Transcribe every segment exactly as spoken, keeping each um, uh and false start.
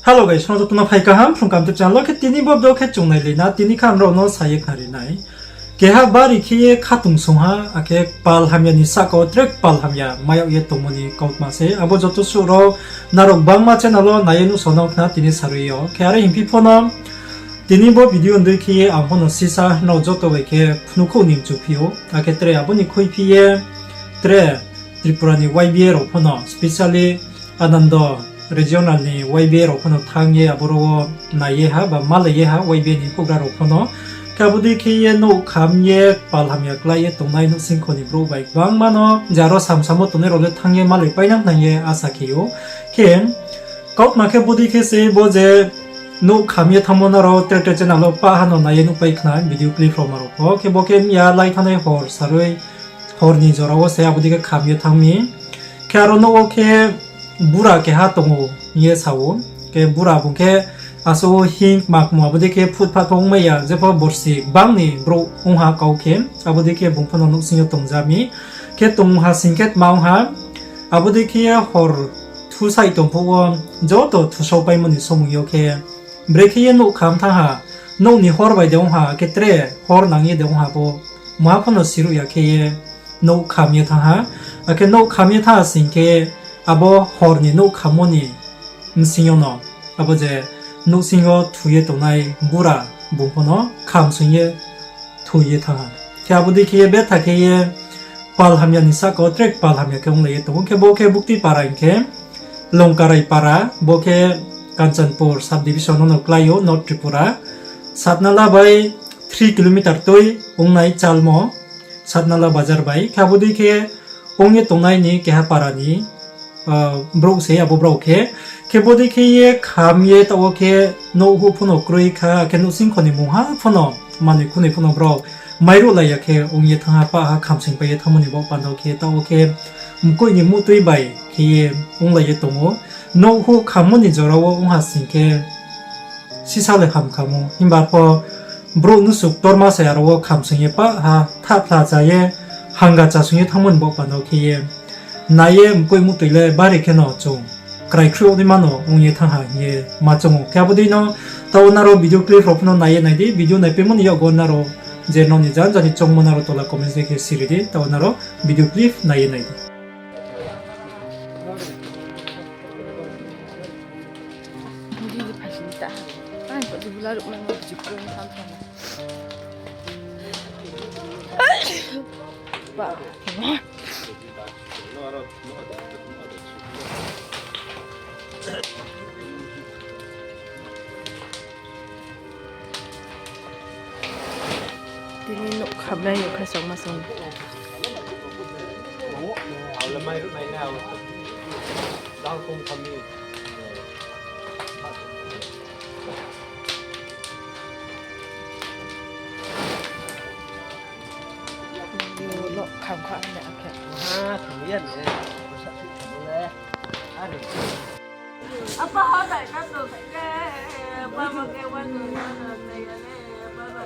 Hello guys, songno joto no phai kaham, Phrung Kaham YouTube channel wo khe tini bo video khe chung nailai na, tini khe ang nrao no sa ye khnari nai. Keha bari khe ye khatungsung ha, akhe kpal hamya ni sahka wo tre kpal hamya mai yag ye tongmo ni kautma se. Abo joto suh rao nrao gbangma channel wo nai ye nuhsao nang khna tini sarui yo. Khe are hingphi pho no, tini bo video ni dei khe ye ang pho no sisa nrao joto bai khe phnuhkhouh ni mchu phi ou. Akhe tre abo ni khuiphi ye tre Tripura ni Y B A rao pho no, specially Anando regional ni Y B A rao pho no thanng ye aboro wo nai ye ha ba malai ye ha Y B A ni houhgra rao pho no. Khe abo dei khe ye nouh kham ye kpal hamya klái ye tongnai nouhsingkho ni brouh bai gbangma no je aro samsamo tongnai rao le thanng ye malai painang nang ye asa khe ou. Khe kautma khe bodei khe se bo je nouh kham ye thanngmo nrao tre tre channel wo pah ha no nai ye nuhpai khna video clip rao ma rao pho. Khe bo khe mya lai thanngnai hor sarui, hor ni jora wo se abo dei khe kham ye thanng mi. Khe aro nouh wo khe bura keha tong ou hing ye sa ou. Khe bura bung khe asuh hing kma kmo abo dei khe phutphat pho ongmai ya, jepho borsi bang ni brouh ong ha kau khe, abo dei khe bung pho no nouhsing yo tongja mi. Khe tong ha sing khe tma ong ha, abo dei khe ye hor thusaih tong phuh wo joto thusao paimo ni somung yo khe brekhe ye nouh kham thanng ha, nouh ni hor bai de ong ha, khe tre hor nang ye de ong ha bo, muha pho no siruh ya khe ye nouh kham ye thanng ha. Akhe nouh kham ye thanng ha sing khe abo hor ni nouh khammo ni bsing yo no abo je nouhsing yo thu ye tongnai bura bung pho no khamsoing ye thu ye thanng ha. Khe abo dei khe ye betha khe ye kpal hamya ni sahka wo tre kpal hamya khe onglai ye tong ou. Khe bo khe bukti para hing khe Longkarai para, bo khe Kanchanpur sub division no no klái ou, North Tripura. Satnala bai three kilometer tui ongnai chalmo, Satnala bazar bai. Khe abo dei khe ong ye tongnai ni keha para ni brouh se abo brao khe. Khe bodei khe ye kham ye taoh wo khe nouh huh pho no kroi kha, khe nouhsingkho ni mungha pho no manoi khunoi pho no brao mairuhlai ya khe ong ye thanng ha, pah ha khamsoing pai ye thanngmo ni baoh panda wo khe taoh wo khe mkoih ni muhtui bai khe ye onglai ye tong ou. Nouh huh khammo ni jora wo ong ha sing khe sisa le ham kham ou. Himba pho brouh nusu ktorma se aro wo khamsoing ye pah ha thahphla cha ye hanga chasung ye thanngmo ni baoh panda wo khe ye nai ye mkoih muhtoi le bari khe no chung krai khruh naima no ong ye thanng ha hing ye ma choung ou. Khe abo dei no taoh wo nrao video clip rao pho no nai ye nai di, video naipaimo ni yakgo nrao je nrao ni janja ni choungmo nrao tola comment se khe siri di, taoh wo nrao video clip nai ye nai di. Tini nouh khamnai yo kha songma song. Nouh kham kha ne akhe. Apa ha dai ka to ke, baba ke wa to na na ne, baba.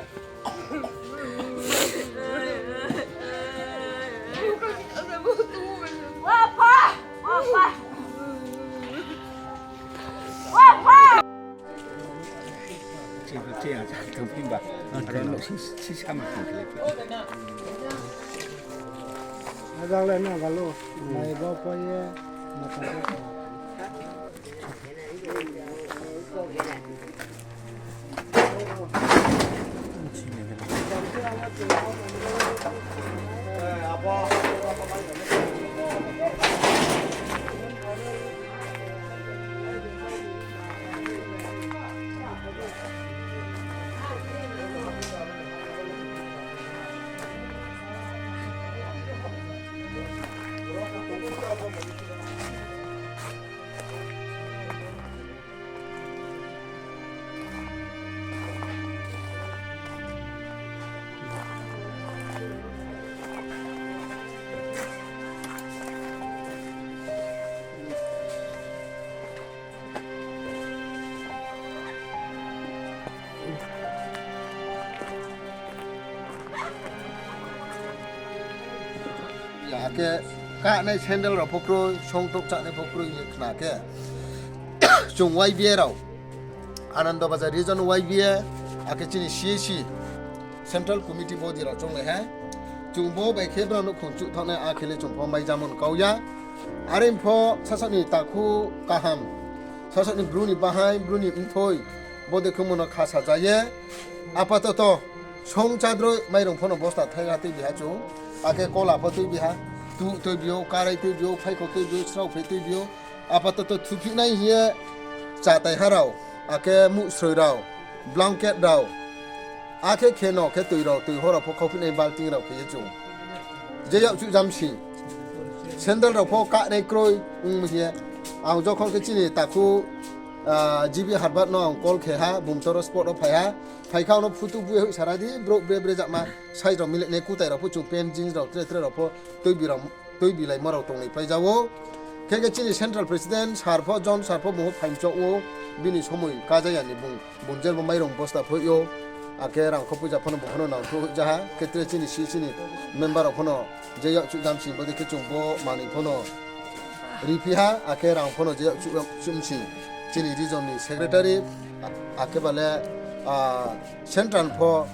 Ya, akhe kahnai sandal rao pho kroi, songtok chánai pho kroi hing ye khna khe, chung Y B A rao Anando Bazar region Y B A, akhe chini C A C, Central Committee body rao chounglai ha. Chung bo bai khe brao nouhkhong chuh thanng nai, akhe le chung pho mai jamo ni kau ya. Are pho sasaoh ni takhu kaham, sasaoh ni bru ni bahai, bru ni mthoi, bodei khe mo no khasa ja ye. Apatoto, song chadroi mairung pho no bosta thaiha tuibi ha chung. Akhe kola pho tuibi ha, tuh tuibi ou, karai tuibi ou, phaikho tuibi ou, srao phai tuibi ou. Apatoto thuphihnai hing ye chatai ha rao, akhe muhsroi rao, blanket rao, akhe kheno khe tui rao, tui ho rao pho khauphihnai balting rao khe ye chung. Je yakchuh jamsing, sandal rao pho kahnai kroi ong mi hing ye. Ang jokhon khe chini takhu, G B Harbat no ang call khe ha, bung toro spot wo phai ha. Phai khe ang no photo bu ye hoih sara di, brouh bre bre jama, size rao milainai kutai rao pho chung pant jeans rao tre tre rao pho tuibi rao, tuibilaimo rao tonglai pai ja ou. Khe khe chini central president sir pho, John sir pho bung pho phaimchouh ou, bini somoi kaja ya ni bung, bung je bo mairung bosta phoih ou, akhe rangkho poicha pho no bung pho no nangthrouh hoih ja ha, khe tre chini C C ni member rao pho no je yakchuh jamsing bodei khe chung bo manoi pho no riphi ha, akhe rang pho no je yakchuh, yakchuh msing chini region ni secretary, a-, akhe ba le, central pho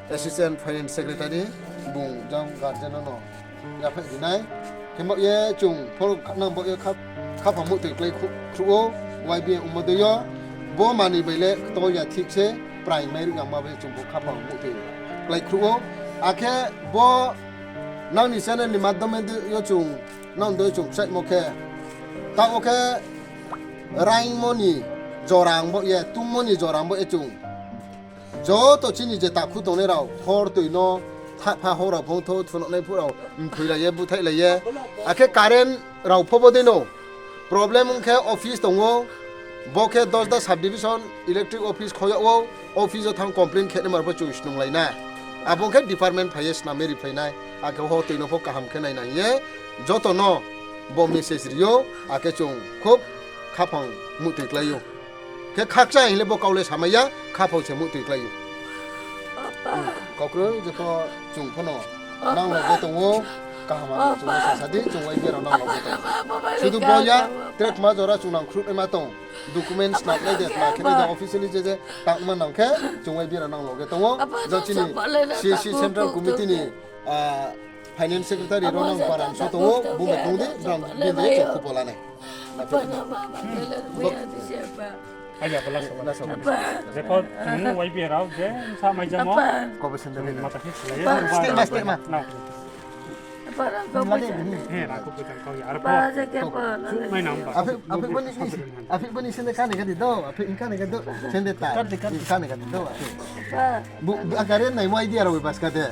assistant finance secretary, bung jang guardian no no yaphaih ri nai. Khe baoh ye chung pho nang baoh ye kha-, khaphang muhtoi klái khruh, khruh ou, Y B A ongmo dei yo. Bo manoi bai le ktor ya thik se, prai mai ruh yangma bai chung pho khaphang muhtoi klái khruh ou. Akhe bo nang ni channel ni madhyome dei yo chung, nang dei chung kchaihmo khe, taoh wo khe raingmo ni jora ang baoh ye, tungmo ni jora ang baoh ye chung joto chini je takhu tongnai rao, khortoi no thahpha hor rao phongthou, thunohnai phuh rao mthoilai ye, búthaihlai ye. Akhe current rao pho bo dei no problem ong khe office tong ou, bo khe Dosda subdivision electric office khoi yag ou, office wo thanng complaint khe naima rao pho chung snunglai nai. Abo ong khe department phai ye snam ye riphlai nai, akhe ho toi no pho kaham khe naina hing ye joto no bo message ri ou, akhe chung khub khaphang muhtoi klái ou. Khe khakchang hing le bo kau le samai ya, khaphang se muhtoi klái ou. Kau kroi je pho chung pho no nang loge tong ou, kaham hamya chung no sasa di, chung Y B A rao nang loge tong ou. Sudu bo ya, tre tma jora chung nang khruh naima tong, document snam nai de, tma khe nai de, officially je je tangma nang khe, chung Y B A rao nang loge tong ou. Jang chini C A C Central Committee ni finance secretary rao nang baran so tong ou, bung bai tong di, brang bini chung khupo la nai. Aya, bala sa, bala sa. Je pho chung Y B A rao je sa mai jamo. Kau bo sende nai. Mata khe silai. Step ma, step ma. He, rangkho poicha kau ya. Ar pho. Mai nang ba. Aphi, aphi boni, aphi boni sende kani kani do, aphi kani kani do. Sende ta. Kani kani do, aphi. Bu, bu, akare nai mo idea rao bas kate.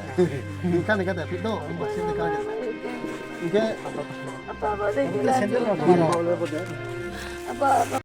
Kani kate aphi do, bu sende kani. Hingkhe. Sende rao.